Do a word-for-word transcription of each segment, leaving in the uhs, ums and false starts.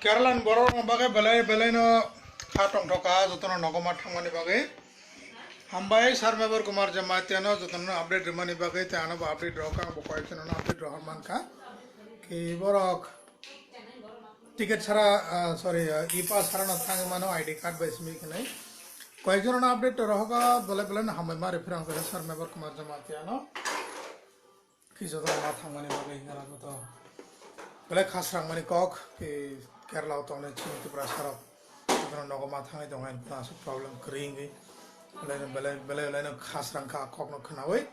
Kerala ni borok rok bagwi belai belai no kha tongthok kha, jotono nogo ma thangmani bagwi. Hambai Sir Mebar Kumar Jamatia no jotono update rwmani bagwi, tei ano bo update rok ang bo koyek jono no update rok man kha. Ki borok ticket sara, ah, sorry, ah, ipa sara no thangwi mano I D card bai simi khinai. Koyek jono no update rok belai belai no hambai ma rw phirang Sir Mebar Kumar Jamatia no. Kisa to ma thangmani bagwi hwnkhana to belai khasrang mani kok, ki Kerala o tongnai chini Tripura sarok. Jotono nogo ma thangwi tongo, ani aswk problem kwrwi wngwi. Belai no, belai, belai, belai no khasrang kha kok no khwnawi.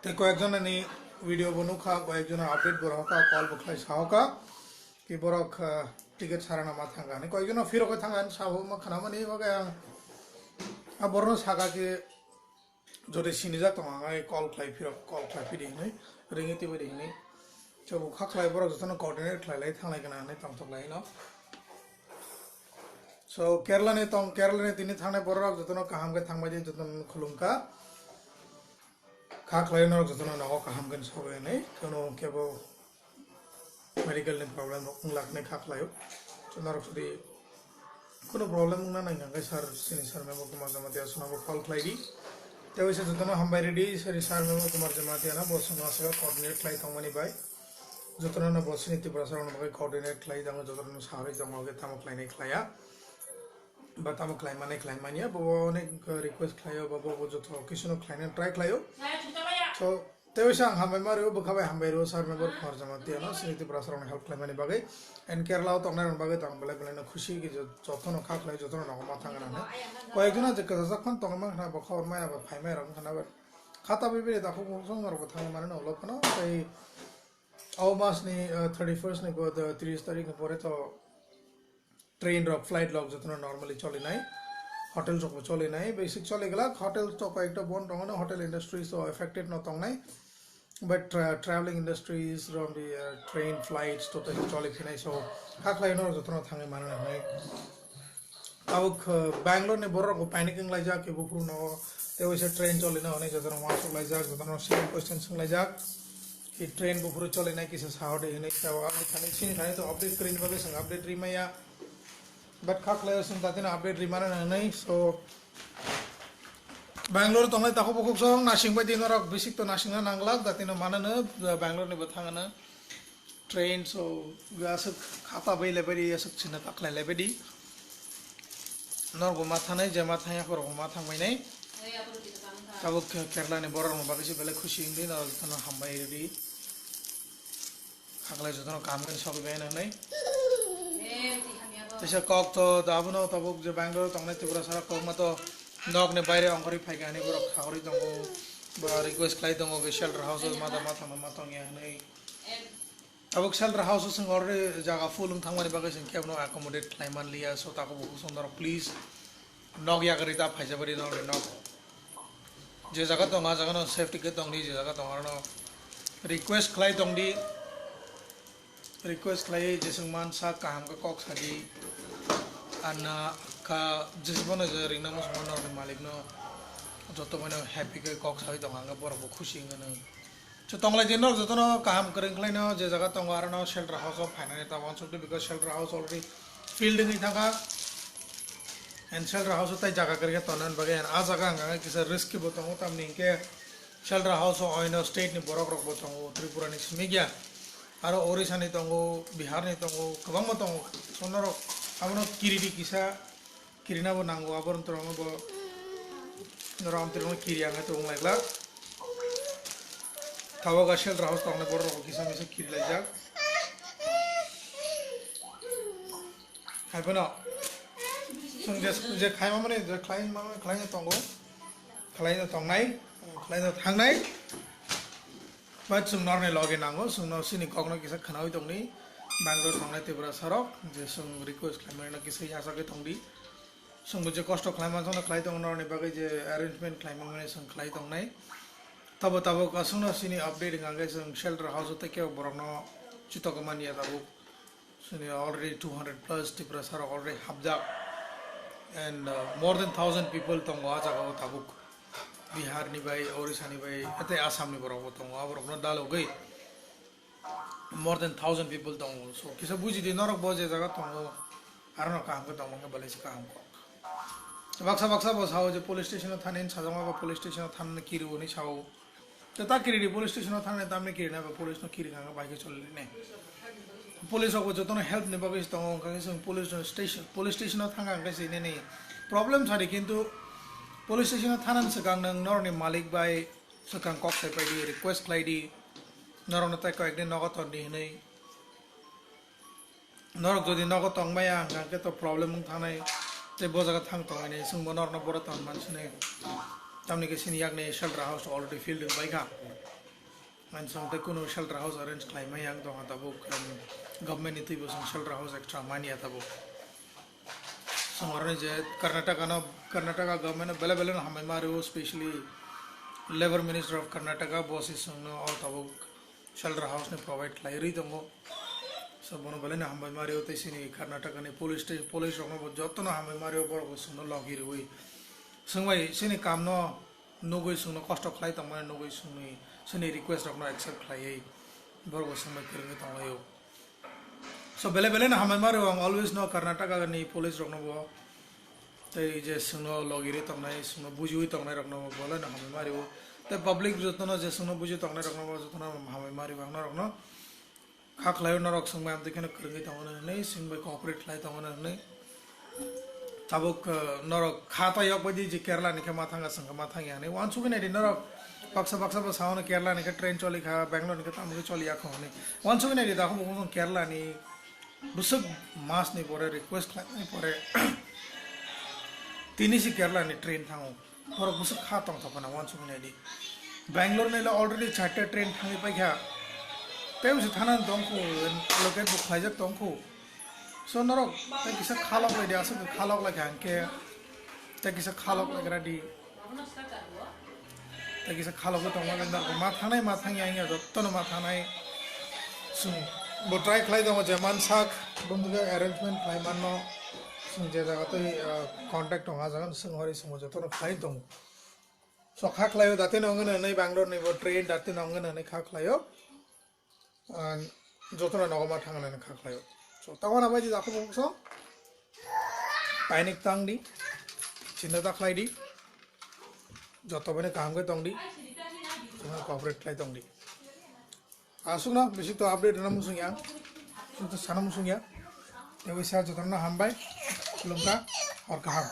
Tei koyek jona ni video bo nukha, koyek jona update bo rohorkha, call bo khlai sahoka. Ki borok, ah, ticket sarana ma thangkha. Ani koyek jona phirok thangkha, ani sabo ma khwnamani bagwi ang a borno saka ki Jodi sinijak tongo, ang ai call khlai phirok, call khlai phidi hinwi, ringwi twibai di hinwi. Chabo kha khlai borok jotono coordinate khlai lai thanglai kana hinwi tongthok lai no. So, Kerala ni tong, Kerala ni tini thangnai borok jotono kaham khe thangbai di, jotono khulum kha. Kha khlai norok jotono nogo kaham khe sogwi hinwi, kono kebo medical ni problem rok wng laknai kha khlaio. So, norok jodi kuno problem wngna nai hwnkhe sir, sini sir Memo Kumar Jamatia swnabo call khlai di. Tei waisa jotono hambai ridi, sini sir Memo Kumar Jamatia no bo chwngno aswk coordinate khlai tongmani bai. Jotono no bo sini Tiprasa rokni bagwi coordinate khlai tongo, jotono no saharwi tongo, hwnkhe tamo khlainai khlaiya. Ba tamo khlai mani khlai manya, bo bo onek request khlaio, ba bo bo joto kisuno khlaina try khlaio. So, tei waisa ang hambai ma rw-o, bwkha bai hambai rw-o, sir Memo Kumar Jamatia no, sini Tiprasa rokni help khlaimani bagwi. And Kerala o tongnai rokni bagwi tong belai belai no khusi ki jo-, jotono kha khlai, jotono nogo ma thang rang. Koyek jona je kwchajak phano tongma khna bo khobor maya ba phai maya rok khna ba. Khata bibiri da khuk song rok thang mani no lo phano. Tei o mas ni, uh, thirty first ni bo, the tris tarik ni pore to train rok, flight rok jotono normally cholinai, hotel rok bo cholinai, basic choli glak, hotel to koyekta bon tongo, hotel industries to affected no tongnai, but tra-, traveling industries from the, uh, train flights to choli phinai, so kha khlai no jotono thangwi mano hinwi. Tabuk, uh, Bangalore ni borok bo panic wng laijak, ke buphuru no, tei waisa train cholina hwnwi jotono uansuk laijak, jotono simple question swng laijak. Ki train buphuru cholinai kisa sahode hinwi tabo aboni thani chini thani to update kwrwini bagwi chwng update rimaya. But kha khlaio chwng datino update rimana nangnai. So Bangalore tongnai takhuk bukhuk song nasing bai di norok bisik to nasingna nanglak datino manano Bangalore ni bo thangano train. So aswk khata bai lebai di, aswk china taklai lebai di. Norok bo ma thanai, je ma thangya khorok bo ma thangbai nai. Tabuk Kerala ni borok rok bagwi se belai khusi wngwi no jotono hambai rwdi. Kha khlai jotono kaham khe sogwi bai hinwi. Teisa kok to abono tabuk je Bangalore tongnai Tripura sara kokma to nokni baire ongkhorwi phaikha hinwi borok khagorwi tongo. Borok request khlai tongo ki shelter house o ma tongma tongya hinwi. Tabuk shelter house o chwng already jaga full wng thangmani bagwi chwng kebono accommodate khlai manliya, so takhuk bukhuk song norok please nok yakarwi ta phaijabari norokni nok. Je jaga tongo, ah jaga no safety khe tongdi, je jaga tongo, arno request khlai tongdi, request khlai je chwng mansa kaham khe kok sadi, anna kha jesbono je ringna muchungma norokni malikno joto bono happy khe kok sawi tongo, ang khe borok bo khusi wngwi nw. So tonglai je norok jotono kaham kwrwng khlaino, je jaga tongo arono shelter house o phainani ta uansukdi, because shelter house already filled wngwi thangkha. And shelter house o tai jaga kwrwikhe tonani bagwi, and ah jaga hwnka khe kisa risky bo tongo, tamni hinkhe shelter house o oino state ni borok rok bo tongo, Tripura ni simi gya, aro Orissa ni tongo, Bihar ni tongo, kwbangma tongo. So norok abono kiridi kisa. Kirina bo nango, abo rong torong bo norok amtwi rok kiri ang to wng lai glak. Tabuk a shelter house tongnai borok rok kisa misa kiri laijak. Hai phano chwng je, je khai mamani, je khlai mamani, khlai no tongo, khlai no tongnai, khlai no thangnai. Ba chwng norni logi nango, chwngno chini kokno kisa khwnawi tongni, Bangalore tongnai Tiprasa rok, je chwng request khlaimani no kisa yachagwi tongdi. Chwngbo je kosto khlaima jono khlai tongo, norni bagwi je arrangement khlaimani chwng khlai tongnai. Tabo tabo kasungno chini update hwnkha khe chwng shelter house o tei kebo borokno chitokmani ya tabuk. Chini already two hundred plus Tiprasa rok already hapjak, and, uh, more than thousand people tongo ah jaga o tabuk. Bihar ni bai, Orissa ni bai, tei Assam ni borok bo tongo, aborok no dalogwi. More than thousand people tongo. So kisa buji di, norok bo je jaga tongo, aro no kaham khe tongma khe belai se kaham kok. Baksa baksa bo sao je police station o thani sajama ba police station o thani kiri hwnwi sao. Te ta kiri di, police station o thani tamni kiri na ba police no kiri kha bai khe choli ne. Police rok bo jotono help ni bagwi se tongo, wngkha khe chwng police station, police station o thangkha hwnkhe se nini problem sadi, kintu police station o thanani swkang nwng norokni malik bai swkang kok sai pai di, request khlai di, norokno tei kok ekdin nogo ton di hwnwi. Norok jodi nogo tongmaya hwnkha khe to problem wng thangnai, tei bo jaga thang tong hinwi chwngbo norokno boro ton man sinai. Tamni khe chini yakni shelter house already filled wng bai kha. Ang chwng tei kunu shelter house arrange khlai maya wng tongkha tabuk, um, government ni twibo chwng shelter house extra manya tabuk. Chwng oroni je Karnataka no, Karnataka government no belai belai no hambai ma rwo, specially Labour Minister of Karnataka, bo se chwngno o tabuk shelter house ni provide khlai rwi tongo. So bono belai no hambai ma rwo, tei chini Karnataka ni police station, police rok no bo joto no hambai ma rwo, borok bo chwngno logi rwi. Chwng bai chini kam no nugwi chwngno kosto khlai tongmani nugwi chwngni, chwngni request rokno accept khlaiwi borok bo chwng bai kwrwngwi tonglaio. So belai belai no hambai ma rwo ang always no Karnataka ni police rokno bo, tei je chwngno logirwi tongnai, chwngno bujiwi tongnai rokno bo belai no hambai ma rwo. Tei public jotono je chwngno buji tongnai rokno bo jotono hambai ma rwo ang norokno. Kha khlaio norok chwng bai amtwi kheno kwrwngwi tongo hwnwi, chwng bai cooperate khlai tongo hwnwi. Tabuk, uh, norok kha ta yok bai di je Kerala ni khe ma thanga, chwng khe ma thangya hwnwi. Wansugwi nai di norok, baksa baksa bo sao hwnwi Kerala ni khe train choli kha, Bangalore ni khe tamo khe choli ya kho hwnwi. Wansugwi nai di, dakho bo Kerala ni bwswk mas ni pore request khlai nai pore tini si Kerala ni train thango. Borok bwswk kha tongthok khna wansugwi nai di. Bangalore ni le already charta train thangwi paikha. Tei bwswk thana tongkhu, allocate bo khlaijak tongkhu. So norok tei kisa khalok lai di, aswk khalok lai kha hwnkhe tei kisa khalok lai gra di. Tei kisa khalogwi tongma le norok ma thangnai ma thangya wngya, jotono ma thangnai. Chwng bo try khlai tongo je mansak, bumtwi arrangement khlai manno. Chwng je jaga twi, ah, contact tongo, ah jaga chwng hori chwngbo jotono khlai tongo. So kha khlaio, datino wngwi nai Bangalore ni bo train datino wngwi nai kha khlaio. Ah, jotono nogo ma thangna kha khlaio. So tamo na bai di dakho bokso. Painik tang di. Chinta ta khlai di. Joto bene kaham khe tong di. Cooperate khlai tong di. Aswkno bisi to update rwna muchung ya. Chwng to sana muchung ya. Tei waisa jotono hambai. Khulumkha. Hor kaham.